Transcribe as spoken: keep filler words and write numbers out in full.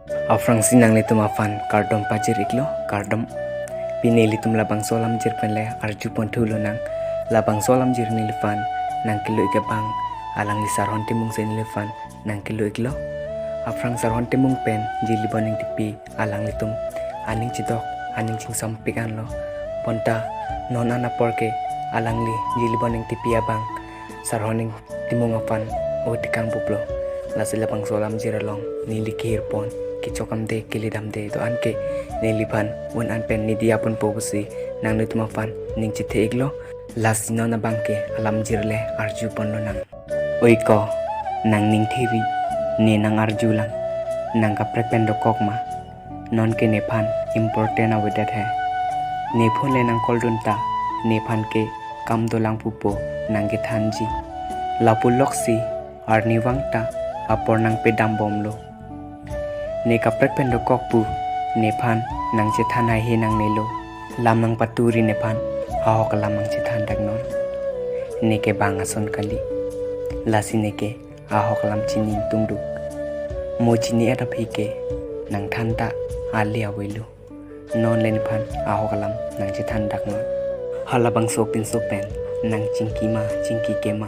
Aphrangsi nanglitum aphan kardom pajir iklo, kardom. Pini ilitum labangso alamjir pen le arju ponthu lonang. Labangso alamjir neliphan nangkelo ik abang alangli Sarhon Timung si neliphan nangkelo iklo. Aphrang Sarhon Timung pen Jili Boneng Tipi alanglitum aning chidok, aning chingsampik anlo. Bonta non an apor ke alangli Jili Boneng Tipi abang Sarhon Timung aphan o tikang buplo. Lasi labangso alamjir along neli kehir pon, kechok damde, kele damde do-an ke neliphan un an pen nediya ponpo pusi nanglitum aphan ning chethe iklo. Lasi non abang ke alamjir le arju pon lonang. Oi ko, nang ning thiri, ne nang arjulang, nang kaprek pen dokok ma? Non ke nephan important avedet he. Ne phone le nang call dun ta, nephan ke kam dolang pupo nang kethanji. Lapuloksi arnivang ta apor nangpedam bomlo. Ne kaprek pen dokok pu nephan nang chethan haihe nangnelo. Lam nang paturi nephan ahok alam nang chethan dak non. Ne ke bang ason kali. Lasi ne ke ahok alam chini ingtungduk. Mo chini et aphi ke nang than ta ali avelo. Non le nephan ahok alam nang chethan dak non. Halabangso pinso pen nang chingki ma, chingki ke ma,